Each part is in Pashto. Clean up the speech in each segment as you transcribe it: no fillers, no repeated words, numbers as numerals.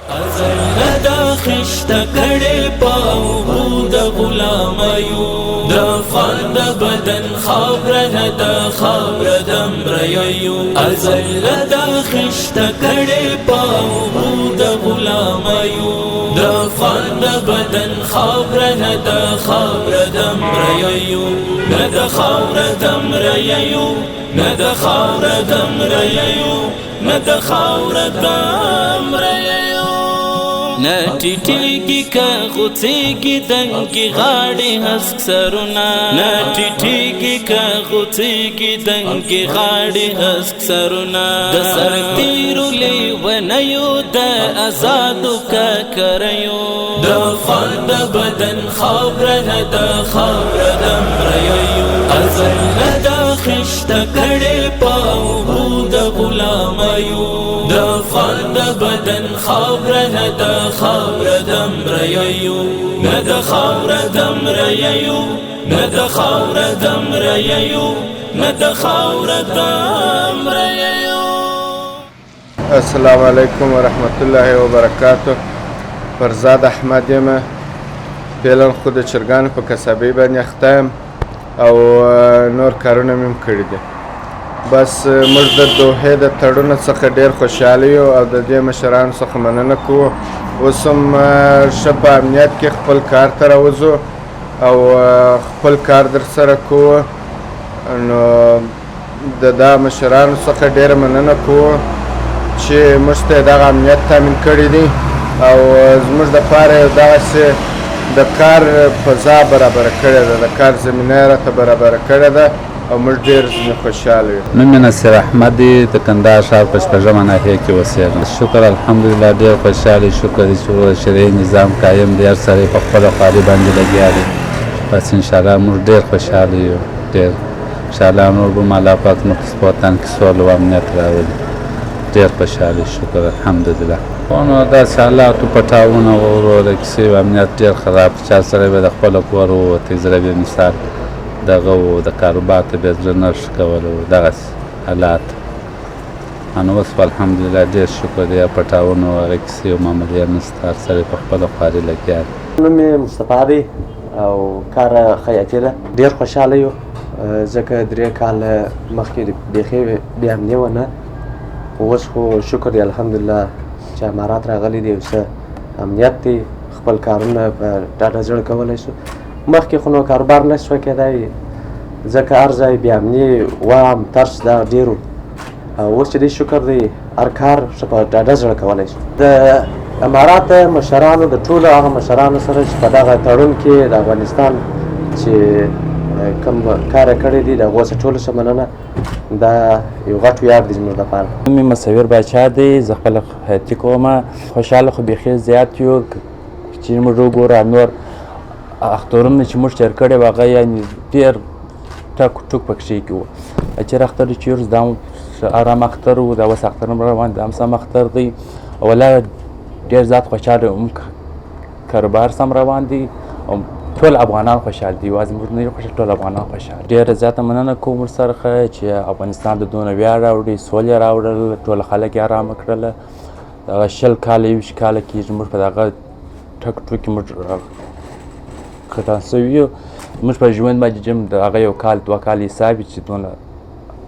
ازل نه دا خشته کړې په اوبو د غلامیو، د افغان د بدن خاوره نه د خاوره د مریو. ازل نه دا خشته کړې په اوبو د غلامیو، د افغان د بدن خاوره نه د خاوره د مریو، نه د خاوره د مریو، نه د خاوره د مریو، نه د خاوره د مریو. نه ټیټیږي که غوڅیږي دنګي غاړې هسک سرونه، نه ټیټیږي که غوڅیږي دنګي غاړې هسک سرونه. د سر تیرو لیونیو د ازادو ککریو، د افغان د بدن خاوره نه د خاوره د مریو. ازل نه د خشته کړې په اوبو د غلامیو، د افغان د بدن خاوره نه د خاوره د مریو، نه د خاوره د مریو، نه د خاوره د مریو، نه د خاوره د مریو. السلام علیکم ورحمت الله وبرکاته. فرزاد احمد یم. فعلا خو د چرګانو په کسابۍ باندې اخته یم او نور کارونه مې هم کړي دي. بس موږ د دوحې د تړون څخه ډېر خوشحاله یو او د دې مشرانو څخه مننه کوو. اوس هم ښه په امنیت کې خپل کار ته راوځو او خپل کار در سره کوو. نو د دا مشرانو څخه ډېره مننه کوو چې موږ ته یې دغه امنیت تامین کړی دی او زموږ دپاره یې دغسې د کار فضا برابره کړې ده، د کار زمینه یې راته برابره کړې ده او موږ ډېر ځینې خوشحاله یو. نوم مې نصیر احمد دی، د کندهار ښار په شپږمه ناحیه کې اوسېږم. شکر الحمدلله ډېر خوشحال یو، شکر دی چې شرعي نظام قایم دی، هر سړی په خپله خواري باندې لګیا دی. بس انشاءالله موږ ډېر خوشحاله یو، ډېر انشاءالله نور به هم الله پاک موږ په وطن کې سوله او امنیت راولي. ډېر خوشحاله یو، شکر الحمدلله. خو نو داسې حالاتو پټاوونه وروره کیسې امنیت ډېر خراب، چې هر سړی به د خپله کوره ووتی، زړه بې مثال دغه و، د کاروبار ته بیا زړه نه ښه کولو، دغسې حالات. نو اوس خو الحمدلله ډېر شکر دی، پټاونو هغه کیسې او معاملې نشته، هر سړی په خپله خواري لګیا دی. نوم مې مصطفی دی او کار خیاطي ده. ډېر خوشحاله یو، ځکه 3 کاله مخکې بیخي بې امني وه نه، اوس خو شکر دی الحمدلله چې امارات راغلي دي او څه امنیت دی، خپل کارونه په ډاډه زړه کولی شو. مخکې خو نو کاروبار نه شوه کېدای، ځکه هر ځای بې امني وام ترس دا ډېر و. او اوس چې دی شکر دی هر کار ښه په ډاډه زړه کولی شو. د امارات مشرانو د ټولو هغه مشرانو سره چې په دغه تړون کې د افغانستان چې کوم کار یې کړی دی، د هغو څخه ټولو څخه مننه. دا یو غټ ویاړ دی زموږ دپاره. نوم مې مصور باچا دی، زه خپله خیاطي کوم. خوشحاله خو بیخي زیات یو چې موږ وګورو نور اخترونه چې موږ تېر کړي وو هغه یعنې ډېر ټک ټوک پکښې کې وو. چېرې اختر چې تېر شو دا هم ارام اختر و، دا اوس اختر هم روان دی، دا هم سم اختر دی. ولا ډېر زیات خوشحاله یو، کاروبار سم روان دی او ټول افغانان خوشحال دي، یوازې موږ نه یو خوشحال، ټول افغانان خوشحال. ډېره زیاته مننه کوم ورسره چې افغانستان ته دونه ویاړ راوړي، سولې راوړل، ټول خلک یې ارامه کړله. دغه 20 کاله 21 کاله کېږي موږ په دغه ټک ټوک کې موږ کټان شوي یو. موږ په ژوند باندې جم د هغه 1 کال 2 کاله حساب چې دونه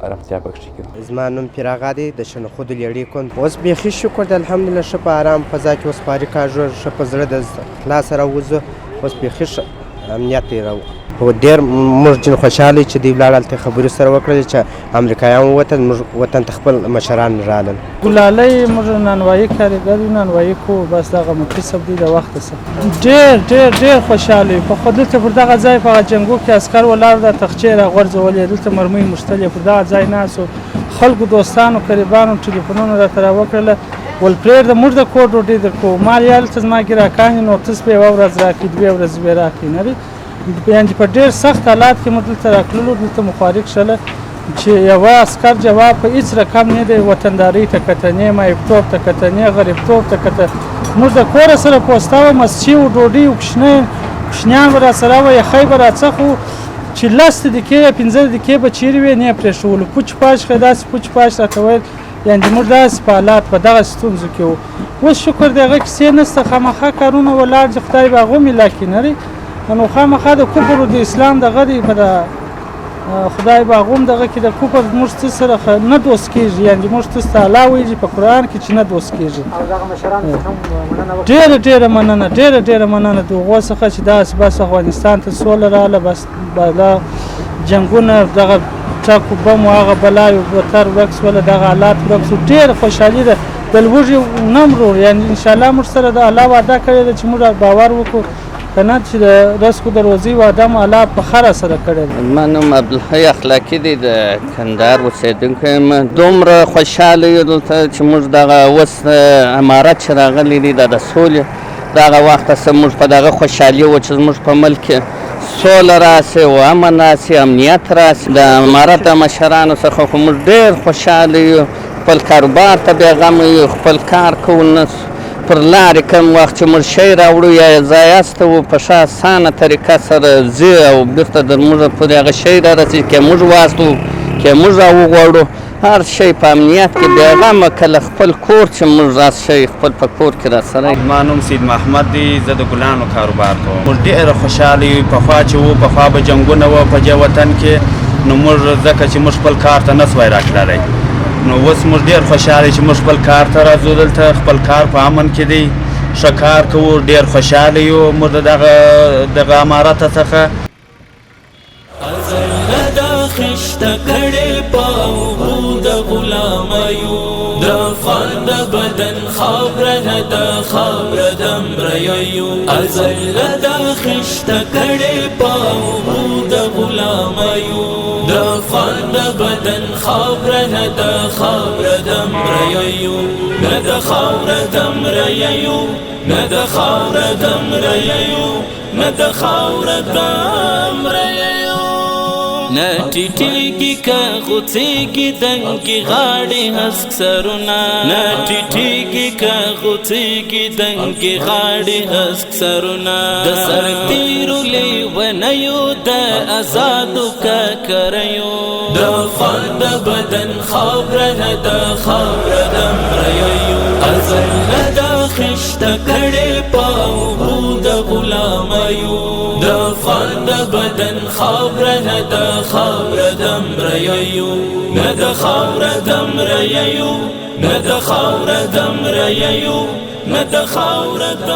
ارامتیا پکښې کې. زما نوم پیراغا دی، د شنخود لیړې کند. اوس بیخي شکر دی الحمدلله، ښه په ارام فضا کې اوس خواري کاږو، ښه په زړه د خلاصه راوځو. اوس بیخي ښه امنیت دی راو. خو ډېر موږ جن خوشحاله یو چې دوی ولاړل، هلته خبرې سره وکړلې چې امریکایان ووتل، موږ وطن ته خپل مشران رالل. ګلالۍ موږ نانوایي کاریګر یو، نانوایي کوو، بس دغه مو کسب دی د وخته څخه. ډېر ډېر ډېر خوشحاله یو. خو دلته پر دغه ځای په هغه جنګو کې عسکر ولاړ، دا تخچې یې راغورځولې، دلته مرمۍ موښتلې، پر دغه ځای ناست وو. خلکو دوستانو قریبانو ټلیفونونه راته راوکړله، ول پرېږده موږ د کور ډوډۍ درکوو. مال یې هلته زما ګراکان دي، نو تاسو به یوه ورځ راکړئ، 2 ورځې به یې راکړئ، نه دی. یعنې په ډېر سخت حالات کې موږ دلته راکړلو، دلته مو خواري کښله چې یوه عسکر جواب په هېڅ رقم نه دی، وطندارۍ ته کتنې، مایبتوب ته کتنې، غریبتوب ته کتنې. موږ د کوره سره پوسته وه، مسچې و، ډوډۍ و، کوچنیان به راسره وه، یخی به راڅخو چې 10 دقیقې یا 5 دقیقې به چېرې وې، نه یې پرېښولو. پوچ پاش خو یې داسې پوچ پاش راته ویل یعنې موږ داسې په حالات په دغه ستونزو کې وو. اوس شکر دی هغه کیسې نشته، خامخا کارونه ولاړ دي، خدای به هغه ملا کړي نه دی. نو خامخا د کفر او د اسلام دغه دی، په خدای به هغه هم دغه کې د کفر موږ څه سره نه دوست کېږي، یعنې موږ څه ته الله ویلي په قرآن کې چې نه دوست کېږي. او دغه مشرانو څخه هم مننه وکړه. ډېره ډېره مننه، ډېره ډېره مننه د هغو څخه چې داسې بس افغانستان ته سوله راغله، بس دا جنګونه دغه ټک بم او هغه بلا یو بتر ورک سوله، دغه حالات ورک سو، ډېره خوشحالي ده. د لوږې نه مرو، یعنې انشاءالله موږ سره د الله وعده کړې ده چې موږ باور وکړو که نه چې د رزق د روزي وعده مو الله په ښه راسره کړې ده. زما نوم عبدالحی اخلاقي دی، د کندهار اوسېدونکی یم. دومره خوشحاله یو دلته چې موږ دغه اوس امارت چې راغلی دی دا د سولې دغه وخت څه موږ په دغه خوشحالي وو چې زموږ په ملک کې سوله راسي او امن راسي، امنیت راسي. د امارت د مشرانو څخه خو موږ ډېر خوشحاله یو، خپل کاروبار ته بېغمه یو، خپل کار کوو، نه پر لارې کوم وخت چې موږ شی راوړو یا یې ځای استوو په ښه اسانه طریقه سره ځي او بېرته در موږ پورې هغه شی را رسېږي، که موږ واستو که موږ راوغواړو، هر شی په امنیت کې بېغمه کله خپل کور چې موږ راس شی خپل په کور کې راسره. زما نوم سید محمد دی، زه د ګلانو کاروبار کوم. موږ ډېره خوشحاله یو. پخوا چې وو پخوا به جنګونه وو په دې وطن کې، نو موږ ځکه چې موږ خپل کار ته نه سوای راتللی، نو اوس موږ ډېر خوشحاله چې موږ خپل کار ته راځو، دلته خپل کار په امن کې دی، ښه کار کوو، ډېر خوشحاله یو موږ د دغه امارت څخه. ازل نه دا خشته کړې په اوبو د غلامیو، د افغان د بدن خاوره نه د خاوره د مریو. ازل نه دا خشته کړې په اوبو د غلامیو، د افغان د بدن خاوره نه د خاوره د مریو، نه د خاوره د مریو، نه د خاوره د مریو، نه د خاوره د مریو. نه ټیټیږي که غوڅیږي دنګې غاړې هسک سرونه، نه ټیټیږي که غوڅیږي دنګې غاړې هسک سرونه، د سرتېرو لیونیو د ازادو ککریو، د افغان د بدن خاوره نه د خاوره د مریو. ازل نه دا خشته کړې په اوبو د غلامیو، د افغان د بدن خاوره نه د خاوره د مریو، نه د خاوره د مریو، نه د خاوره د مریو، نه د خاوره د